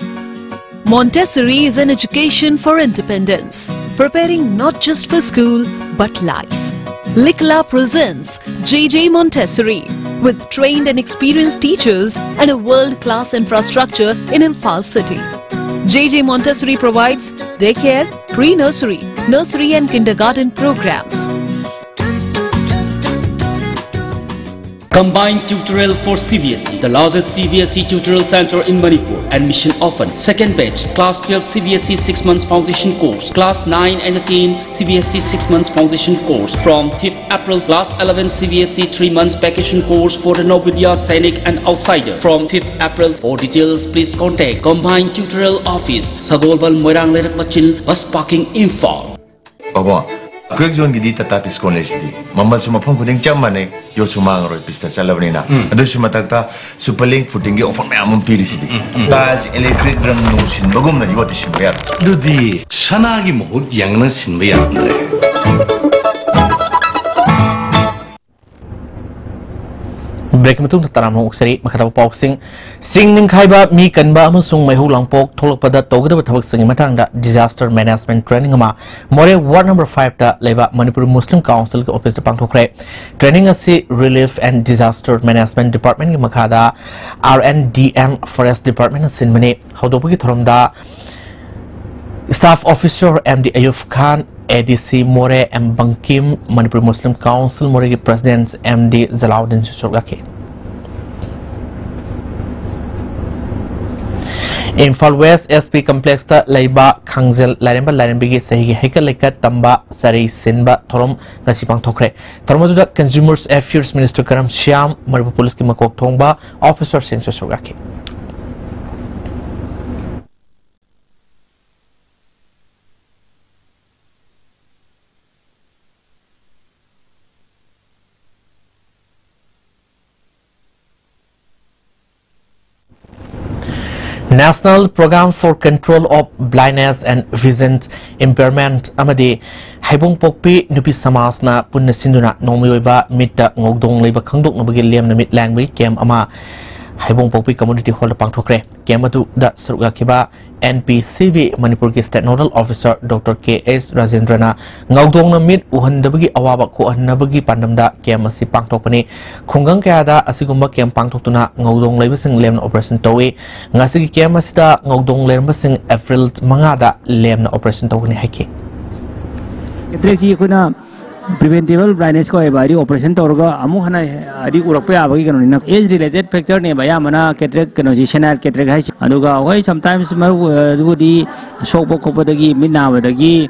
Montessori is an education for independence, preparing not just for school, but life. Likla presents J J Montessori, with trained and experienced teachers and a world-class infrastructure in Imphal city. J J Montessori provides daycare, pre-nursery, nursery and kindergarten programs. Combined tutorial for C B S E, the largest C B S E tutorial center in Manipur. Admission open. Second batch, class twelve C B S E six months foundation course, class nine and ten C B S E six months foundation course from fifth April, class eleven C B S E three months vacation course for the Navodaya Sainik and outsider from fifth April. For details, please contact Combined Tutorial Office, Sagolbal, Moirang Leirak Machin, Bus Parking, Imphal. ꯄꯥꯕꯨꯡ, quake ꯖꯣꯟꯒꯤꯗꯤ Tata discount ꯂꯩꯁꯤꯗꯤ꯫ ꯃꯃꯜꯁꯨ ꯃꯐꯝ ꯈꯨꯗꯤꯡ ꯆꯞ ꯃꯥꯟꯅꯩ, ꯌꯣꯠꯁꯨ ꯃꯥꯡꯉꯔꯣꯏ, ꯄꯤꯁꯇ ꯆꯠꯂꯕꯅꯤꯅ꯫ ꯎꯝ꯫ ꯑꯗꯨꯁꯨ ꯃꯊꯛꯇ super link ꯐꯨꯇꯤꯡꯒꯤ offer ꯃꯌꯥꯝ ꯑꯃ ꯄꯤꯔꯤꯁꯤꯗꯤ꯫ ꯎꯝ, ꯎꯝ꯫ ꯇꯥꯏꯜꯁ, ꯏꯂꯦꯛꯇ꯭ꯔꯤꯛ, ꯔꯪ ꯅꯨꯡ ꯁꯤꯟꯕꯒꯨꯝꯅ ꯌꯣꯠꯇꯤ ꯁꯤꯟꯕ ꯌꯥꯔꯣꯏ꯫ ꯑꯗꯨꯗꯤ ꯁꯅꯥꯒꯤ ꯃꯍꯨꯠ ꯌꯦꯡꯅ ꯁꯤꯟꯕ ꯌꯥꯔꯝꯗ꯭ꯔꯦ꯫ ꯕ꯭ꯔꯦꯛꯀꯤ ꯃꯇꯨꯡꯗ ꯇꯔꯥꯝꯅ ꯑꯣꯛꯆꯔꯤ꯫ ꯃꯈꯥ ꯇꯥꯕ ꯄꯥꯎꯁꯤꯡ꯫ ꯆꯤꯡ ꯅꯤꯡꯈꯥꯏꯕ, ꯃꯤ ꯀꯟꯕ ꯑꯃꯁꯨꯡ ꯃꯩꯍꯧ ꯂꯥꯡꯄꯣꯛ ꯊꯣꯛꯂꯛꯄꯗ ꯇꯧꯒꯗꯕ ꯊꯕꯛꯁꯤꯡꯒꯤ ꯃꯇꯥꯡꯗ disaster management training ꯑꯃ ꯃꯣꯔꯦ ward number five ꯇ ꯂꯩꯕ ꯃꯅꯤꯄꯨꯔ ꯃꯨꯁꯂꯤꯝ ꯀꯥꯎꯟꯁꯤꯜꯒꯤ ꯑꯣꯐꯤꯁꯇ ꯄꯥꯡꯊꯣꯛꯈ꯭ꯔꯦ꯫ Training ꯑꯁꯤ Relief and Disaster Management Department ꯀꯤ ꯃꯈꯥꯗ R N D M Forest Department ꯅ ꯁꯤꯟꯕꯅꯤ꯫ ꯍꯧꯗꯣꯛꯄꯒꯤ ꯊꯧꯔꯝꯗ Staff Officer M D Ayub Khan, A D C Moreh M Bankim, Manipur Muslim council ꯃꯣꯔꯦꯒꯤ ꯄ꯭ꯔꯦꯁꯤꯗꯦꯟꯠ M D ꯖꯂꯥꯎꯗꯤꯟꯁꯨ ꯁꯔꯨꯛ ꯌꯥꯈꯤ꯫ Imphal west S P complex ꯇ ꯂꯩꯕ ꯈꯥꯡꯖꯦꯜ ꯂꯥꯏꯔꯦꯝꯕ ꯂꯥꯏꯔꯦꯝꯕꯤꯒꯤ ꯆꯍꯤꯒꯤ ꯍꯩꯀꯠ ꯂꯩꯀꯠ ꯇꯝꯕ ꯆꯔꯩ ꯁꯤꯟꯕ ꯊꯧꯔꯝ ꯉꯁꯤ ꯄꯥꯡꯊꯣꯛꯈ꯭ꯔꯦ꯫ ꯊꯧꯔꯝ ꯑꯗꯨꯗ Consumer Affairs Minister ꯀꯔꯝ ꯁ꯭ꯌꯥꯝ, ꯃꯅꯤꯄꯨꯔ ꯄꯨꯂꯤꯁꯀꯤ ꯃꯀꯣꯛ ꯊꯣꯡꯕ ꯑꯣꯐꯤꯁꯔꯁꯤꯡꯁꯨ ꯁꯔꯨꯛ ꯌꯥꯈꯤ꯫ National Program for Control of Blindness and Vision Impairment ꯑꯃꯗꯤ ꯍꯩꯕꯣꯡꯄꯣꯛꯄꯤ ꯅꯨꯄꯤ ꯁꯃꯥꯖꯅ ꯄꯨꯟꯅ ꯁꯤꯟꯗꯨꯅ ꯅꯣꯡꯃꯒꯤ ꯑꯣꯏꯕ ꯃꯤꯠꯇ ꯉꯧꯗꯣꯡ ꯂꯩꯕ ꯈꯪꯗꯣꯛꯅꯕꯒꯤ ꯂꯦꯝꯅ ꯃꯤꯠ ꯂꯥꯡꯕꯒꯤ ꯀꯦꯝꯞ ꯑꯃ ꯍꯩꯕꯣꯡ ꯄꯣꯛꯄꯤ ꯀꯝꯃ꯭ꯌꯨꯅꯤꯇꯤ ꯍꯣꯜꯗ ꯄꯥꯡꯊꯣꯛꯈ꯭ꯔꯦ꯫ ꯀꯦꯝ ꯑꯗꯨꯗ ꯁꯔꯨꯛ ꯌꯥꯈꯤꯕ ꯑꯦꯟ ꯄꯤ ꯁꯤ ꯕꯤ ꯃꯅꯤꯄꯨꯔꯒꯤ ꯁ꯭ꯇꯦꯠ ꯅꯣꯗꯜ ꯑꯣꯐꯤꯁꯥꯔ ꯗꯣꯛꯇꯔ ꯀꯦ ꯑꯦꯁ ꯔꯥꯖꯦꯟꯗ꯭ꯔꯅ ꯉꯧꯗꯣꯡꯅ ꯃꯤꯠ ꯎꯍꯟꯗꯕꯒꯤ ꯑꯋꯥꯕ ꯀꯣꯛꯍꯟꯅꯕꯒꯤ ꯄꯥꯟꯗꯝꯗ ꯀꯦꯝ ꯑꯁꯤ ꯄꯥꯡꯊꯣꯛꯄꯅꯤ꯫ ꯈꯨꯡꯒꯪ ꯀꯌꯥꯗ ꯑꯁꯤꯒꯨꯝꯕ ꯀꯦꯝ ꯄꯥꯡꯊꯣꯛꯇꯨꯅ ꯉꯧꯗꯣꯡ ꯂꯩꯕꯁꯤꯡ ꯂꯦꯝꯅ ꯑꯣꯄꯔꯦꯁꯟ ꯇꯧꯏ꯫ ꯉꯁꯤꯒꯤ ꯀꯦꯝ ꯑꯁꯤꯗ ꯉꯧꯗꯣꯡ ꯂꯩꯔꯝꯕꯁꯤꯡ ꯑꯦꯄ꯭ꯔꯤꯜ ꯃꯉꯥꯗ ꯂꯦꯝꯅ ꯑꯣꯄꯔꯦꯁꯟ ꯇꯧꯒꯅꯤ ꯍꯥꯏꯈꯤ꯫ ꯀꯦꯇꯔꯦꯛꯁꯤ ꯑꯩꯈꯣꯏꯅ ꯄ꯭ꯔꯤꯚꯦꯟꯇꯦꯕꯜ ꯕ꯭ꯂꯥꯏꯟꯅꯦꯁ ꯀꯧꯋꯦꯕ, ꯍꯥꯏꯗꯤ ꯑꯣꯄꯔꯦꯁꯟ ꯇꯧꯔꯒ ꯑꯃꯨꯛ ꯍꯟꯅ ꯍꯥꯏꯗꯤ ꯎꯔꯛꯄ ꯌꯥꯕꯒꯤ ꯀꯩꯅꯣꯅꯤꯅ꯫ ꯑꯦꯖ ꯔꯤꯂꯦꯇꯦꯠ ꯐꯦꯛꯇꯔꯅꯦꯕ ꯑꯌꯥꯝꯕꯅ ꯀꯦꯇꯔꯦꯛ ꯀꯩꯅꯣꯁꯤ, ꯁꯦꯅꯥꯏꯜ ꯀꯦꯇꯔꯦꯛ ꯍꯥꯏꯁꯦ꯫ ꯑꯗꯨꯒ ꯍꯣꯏ, ꯁꯝꯇꯥꯏꯝꯁ ꯃꯔꯨ ꯑꯗꯨꯕꯨꯗꯤ ꯁꯣꯛꯄ ꯈꯣꯠꯄꯗꯒꯤ, ꯃꯤꯠ ꯅꯥꯕꯗꯒꯤ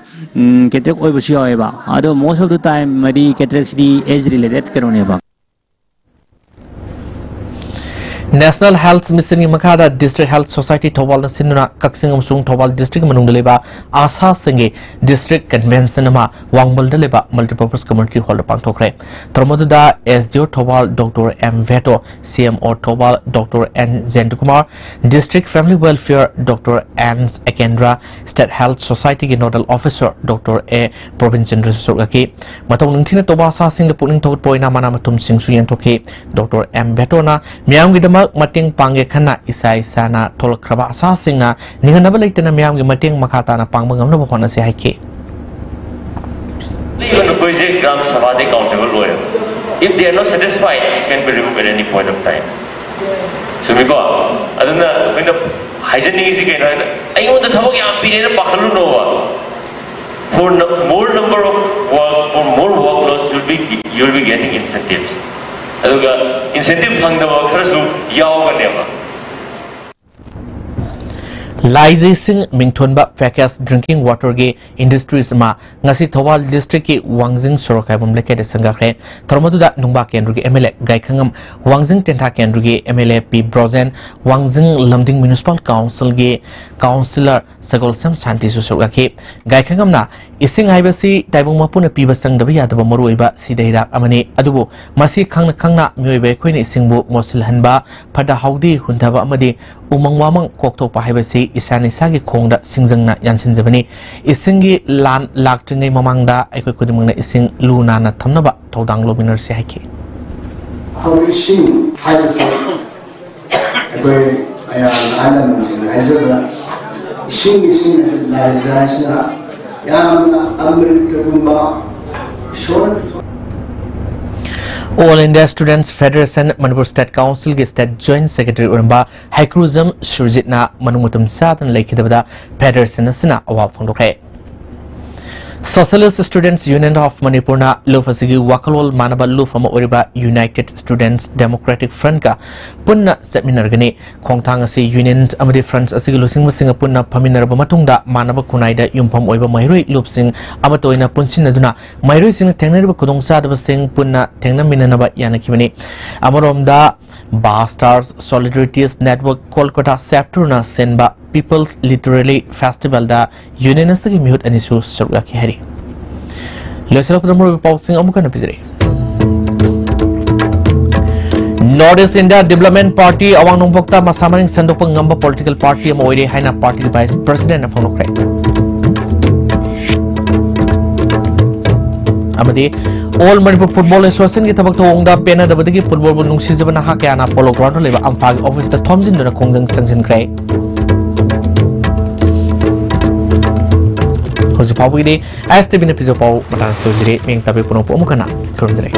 ꯀꯦꯇꯔꯦꯛ ꯑꯣꯏꯕꯁꯨ ꯌꯥꯎꯋꯦꯕ꯫ ꯑꯗꯣ most of the time ꯃꯗꯤ ꯀꯦꯇꯔꯦꯛꯁꯤꯗꯤ ꯑꯦꯖ ꯔꯤꯂꯦꯇꯦꯠ ꯀꯩꯅꯣꯅꯦꯕ꯫ ꯅꯦꯁꯅꯦꯜ ꯍꯦꯜꯊ ꯃꯤꯁꯟꯒꯤ ꯃꯈꯥꯗ ꯗꯤꯁꯇ꯭ꯔꯤꯛ ꯍꯦꯜꯊ ꯁꯣꯁꯥꯏꯇꯤ ꯊꯧꯕꯥꯜꯅ ꯁꯤꯟꯗꯨꯅ ꯀꯛꯆꯤꯡ ꯑꯃꯁꯨꯡ ꯊꯧꯕꯥꯜ ꯗꯤꯁꯇ꯭ꯔꯤꯛꯀꯤ ꯃꯅꯨꯡꯗ ꯂꯩꯕ ꯑꯥꯁꯥꯁꯤꯡꯒꯤ ꯗꯤꯁꯇ꯭ꯔꯤꯛ ꯀꯟꯚꯦꯟꯁꯟ ꯑꯃ ꯋꯥꯡꯕꯜꯗ ꯂꯩꯕ ꯃꯜꯇꯤꯄꯔꯄꯁ ꯀꯝꯃ꯭ꯌꯨꯅꯤꯇꯤ ꯍꯣꯜꯗ ꯄꯥꯡꯊꯣꯛꯈ꯭ꯔꯦ꯫ ꯊꯧꯔꯝ ꯑꯗꯨꯗ ꯑꯦꯁ ꯗꯤ ꯑꯣ Thoubal doctor M ꯚꯦꯇꯣ, C M O Thoubal doctor N Jayantakumar, district family welfare doctor N Akendra, state health ꯁꯣꯁꯥꯏꯇꯤꯒꯤ nodal officer doctor A Probin ꯆꯟꯗ꯭ꯔꯁꯨ ꯁꯔꯨꯛ ꯌꯥꯈꯤ꯫ ꯃꯇꯧ ꯅꯤꯡꯊꯤꯅ ꯇꯧꯕ ꯑꯁꯥꯁꯤꯡꯗ ꯄꯨꯛꯅꯤꯡ ꯊꯧꯒꯠꯄ ꯑꯣꯏꯅ ꯃꯅꯥ ꯃꯊꯨꯝꯁꯤꯡꯁꯨ ꯌꯦꯟꯊꯣꯛꯈꯤ꯫ ꯗꯣꯛꯇꯔ ꯑꯦꯝ ꯚꯦꯇꯣꯅ ꯃꯤꯌꯥꯝꯒꯤꯗꯃꯛ ꯃꯇꯦꯡ ꯄꯥꯡꯒꯦ ꯈꯟꯅ ꯏꯁꯥ ꯏꯁꯥꯅ ꯊꯣꯛꯂꯛꯈ꯭ꯔꯕ ꯑꯁꯥꯁꯤꯡꯅ ꯅꯤꯡꯍꯟꯅꯕ ꯂꯩꯇꯅ ꯃꯤꯌꯥꯝꯒꯤ ꯃꯇꯦꯡ ꯃꯈꯥ ꯇꯥꯅ ꯄꯥꯡꯕ ꯉꯝꯅꯕ ꯍꯣꯠꯅꯁꯤ ꯍꯥꯏꯈꯤ꯫ ꯑꯩꯈꯣꯏꯁꯦ ꯒ꯭ꯔꯥꯝ ꯁꯚꯥꯗ ꯑꯦꯀꯥꯎꯟꯇꯦꯕꯜ ꯑꯣꯏꯌꯦꯕ꯫ If they are not satisfied, it can be removed at any point of time. ꯆꯨꯝꯃꯤꯀꯣ? ꯑꯗꯨꯅ ꯑꯩꯈꯣꯏꯅ ꯍꯥꯏꯖꯅꯤꯡꯉꯤꯁꯤ ꯀꯩꯅꯣ ꯍꯥꯏꯗ, ꯑꯩꯉꯣꯟꯗ ꯊꯕꯛ ꯌꯥꯝ ꯄꯤꯔꯦꯅ ꯄꯥꯈꯠꯂꯨꯅꯣꯕ꯫ For nu-, more number of works, for more workloads, you'll be, you'll be getting incentives. ꯑꯗꯨꯒ incentive ꯐꯪꯗꯕ ꯈꯔꯁꯨ ꯌꯥꯎꯒꯅꯦꯕ꯫ ꯂꯥꯏꯖꯩꯁꯤꯡ ꯃꯤꯡꯊꯣꯟꯕ package drinking waterꯒꯤ industries ꯑꯃ ꯉꯁꯤ ꯊꯧꯕꯥꯜ ꯗꯤꯁꯇ꯭ꯔꯤꯛꯀꯤ ꯋꯥꯡꯖꯤꯡ ꯁꯣꯔꯣꯛ ꯀꯥꯏꯕꯝ ꯂꯩꯀꯥꯏꯗ ꯁꯪꯒꯥꯈ꯭ꯔꯦ꯫ ꯊꯧꯔꯝ ꯑꯗꯨꯗ ꯅꯨꯡꯕꯥ ꯀꯦꯟꯗ꯭ꯔꯒꯤ ꯑꯦꯝ ꯑꯦꯜ ꯑꯦ ꯒꯥꯏꯈꯉꯝ, ꯋꯥꯡꯖꯤꯡ ꯇꯦꯟꯊꯥ ꯀꯦꯟꯗ꯭ꯔꯒꯤ ꯑꯦꯝ ꯑꯦꯜ ꯑꯦ ꯄꯤ ꯕ꯭ꯔꯣꯖꯦꯟ, ꯋꯥꯡꯖꯤꯡ ꯂꯝꯗꯤꯡ ꯃ꯭ꯌꯨꯅꯤꯁꯤꯄꯥꯜ ꯀꯥꯎꯟꯁꯤꯜꯒꯤ ꯀꯥꯎꯟꯁꯤꯂꯔ ꯁꯒꯣꯜꯁꯦꯝ ꯁꯥꯟꯇꯤꯁꯨ ꯁꯔꯨꯛ ꯌꯥꯈꯤ꯫ ꯒꯥꯏꯈꯉꯝꯅ ꯏꯁꯤꯡ ꯍꯥꯏꯕꯁꯤ ꯇꯥꯏꯕꯪ ꯃꯄꯨꯅ ꯄꯤꯕ ꯆꯪꯗꯕ ꯌꯥꯗꯕ ꯃꯔꯨꯑꯣꯏꯕ ꯁꯤꯗ ꯍꯤꯗꯥꯛ ꯑꯃꯅꯤ꯫ ꯑꯗꯨꯕꯨ ꯃꯁꯤ ꯈꯪꯅ ꯈꯪꯅ ꯃꯤꯑꯣꯏꯕ ꯑꯩꯈꯣꯏꯅ ꯏꯁꯤꯡꯕꯨ ꯃꯣꯠꯁꯤꯜꯍꯟꯕ, ꯐꯠꯇ ꯍꯥꯎꯗꯤ ꯍꯨꯟꯊꯕ ꯑꯃꯗꯤ ꯎꯃꯪ ꯋꯥꯃꯪ ꯀꯣꯛꯊꯣꯛꯄ ꯍꯥꯏꯕꯁꯤ ꯏꯁꯥꯅ ꯏꯁꯥꯒꯤ ꯈꯣꯡꯗ ꯁꯤꯡꯖꯪꯅ ꯌꯥꯟꯁꯤꯟꯖꯕꯅꯤ꯫ ꯏꯁꯤꯡꯒꯤ ꯂꯥꯟ ꯂꯥꯛꯇ꯭ꯔꯤꯉꯩ ꯃꯃꯥꯡꯗ ꯑꯩꯈꯣꯏ ꯈꯨꯗꯤꯡꯃꯛꯅ ꯏꯁꯤꯡ ꯂꯨ ꯅꯥꯟꯅ ꯊꯝꯅꯕ ꯊꯧꯗꯥꯡ ꯂꯧꯃꯤꯟꯅꯔꯁꯤ ꯍꯥꯏꯈꯤ꯫ ꯑꯐꯕ ꯏꯁꯤꯡ ꯍꯥꯏꯕꯁꯤ ꯑꯩꯈꯣꯏ ꯃꯌꯥꯝ ꯑꯍꯜ ꯂꯃꯟꯁꯤꯡꯅ ꯍꯥꯏꯖꯕ, ꯏꯁꯤꯡ, ꯏꯁꯤꯡ ꯑꯁꯤ ꯂꯥꯏꯖꯥ ꯍꯥꯏꯁꯤꯅ ꯌꯥꯝꯅ ꯑꯃ꯭ꯔꯤꯇꯒꯨꯝꯕ, ꯏꯁꯣꯔꯅ ꯄꯤꯊꯣꯛ- All India Students Federation Manipur State Council ꯒꯤ State Joint Secretary ꯑꯣꯏꯔꯝꯕ ꯍꯩꯀ꯭ꯔꯨꯖꯝ ꯁꯨꯔꯖꯤꯠꯅ ꯃꯅꯨꯡ ꯃꯇꯝ ꯆꯥꯗꯅ ꯂꯩꯈꯤꯗꯕꯗ Federation ꯑꯁꯤꯅ ꯑꯋꯥꯕ ꯐꯣꯡꯗꯣꯛꯈ꯭ꯔꯦ꯫ Socialist Students Union of Manipurꯅ ꯂꯨꯞ ꯑꯁꯤꯒꯤ ꯋꯥꯈꯜꯂꯣꯟ ꯃꯥꯟꯅꯕ ꯂꯨꯞ ꯑꯃ ꯑꯣꯏꯔꯤꯕ United Students Democratic Frontꯀ ꯄꯨꯟꯅ ꯆꯠꯃꯤꯟꯅꯔꯒꯅꯤ꯫ ꯈꯣꯡꯊꯥꯡ ꯑꯁꯤ Union ꯑꯃꯗꯤ Front ꯑꯁꯤꯒꯤ ꯂꯨꯆꯤꯡꯕꯁꯤꯡꯒ ꯄꯨꯟꯅ ꯐꯝꯃꯤꯟꯅꯔꯕ ꯃꯇꯨꯡꯗ ꯃꯥꯟꯅꯕ ꯈꯨꯟꯅꯥꯏꯗ ꯌꯨꯝꯐꯝ ꯑꯣꯏꯕ ꯃꯍꯩꯔꯣꯏ ꯂꯨꯞꯁꯤꯡ ꯑꯃꯠꯇ ꯑꯣꯏꯅ ꯄꯨꯟꯁꯤꯟꯅꯗꯨꯅ ꯃꯍꯩꯔꯣꯏꯁꯤꯡꯅ ꯊꯦꯡꯅꯔꯤꯕ ꯈꯨꯗꯣꯡꯆꯥꯗꯕꯁꯤꯡ ꯄꯨꯟꯅ ꯊꯦꯡꯅꯃꯤꯟꯅꯅꯕ ꯌꯥꯅꯈꯤꯕꯅꯤ꯫ ꯑꯃꯔꯣꯝꯗ Bastars Solidarities Network Kolkata Chapterꯅ ꯁꯤꯟꯕ People's Literary Festivalꯗ Union ꯑꯁꯤꯒꯤ ꯃꯤꯍꯨꯠ ꯑꯅꯤꯁꯨ ꯁꯔꯨꯛ ꯌꯥꯈꯤ ꯍꯥꯏꯔꯤ꯫ ꯂꯣꯏꯁꯤꯜꯂꯛꯄꯗ ꯃꯔꯨꯑꯣꯏꯕ ꯄꯥꯎꯁꯤꯡ ꯑꯃꯨꯛ ꯍꯟꯅ ꯄꯤꯖꯔꯤ꯫ North East India Development Party ꯑꯋꯥꯡ ꯅꯣꯡꯄꯣꯛꯇ ꯃꯁꯥ ꯃꯔꯤꯡ ꯁꯟꯗꯣꯛꯄ ꯉꯝꯕ political party ꯑꯃ ꯑꯣꯏꯔꯦ ꯍꯥꯏꯅ partyꯒꯤ Vice Presidentꯅ ꯐꯣꯡꯗꯣꯛꯈ꯭ꯔꯦ꯫ ꯑꯃꯗꯤ All Manipur Football Associationꯒꯤ ꯊꯕꯛ ꯊꯧꯑꯣꯡꯗ ꯄꯦꯟꯅꯗꯕꯗꯒꯤ footballꯕꯨ ꯅꯨꯡꯁꯤꯖꯕ ꯅꯍꯥ ꯀꯌꯥꯅ Polo Groundꯗ ꯂꯩꯕ ꯑꯝꯐꯥꯒꯤ officeꯇ ꯊꯣꯝꯖꯤꯟꯗꯨꯅ ꯈꯣꯡꯖꯪ ꯆꯪꯁꯤꯟꯈ꯭ꯔꯦ꯫ ꯍꯧꯖꯤꯛ ꯐꯥꯎꯕꯒꯤꯗꯤ ꯑꯦꯁ ꯇꯤ ꯚꯤꯅ ꯄꯤꯖꯕ ꯄꯥꯎ ꯃꯇꯥꯡ ꯑꯁꯤꯗ ꯂꯣꯏꯁꯤꯜꯂꯤ꯫ ꯃꯤꯌꯦꯡ ꯇꯥꯕꯤꯕ ꯄꯨꯝꯅꯃꯛꯄꯨ ꯑꯃꯨꯛ ꯍꯟꯅ ꯈꯨꯔꯨꯝꯖꯔꯤ꯫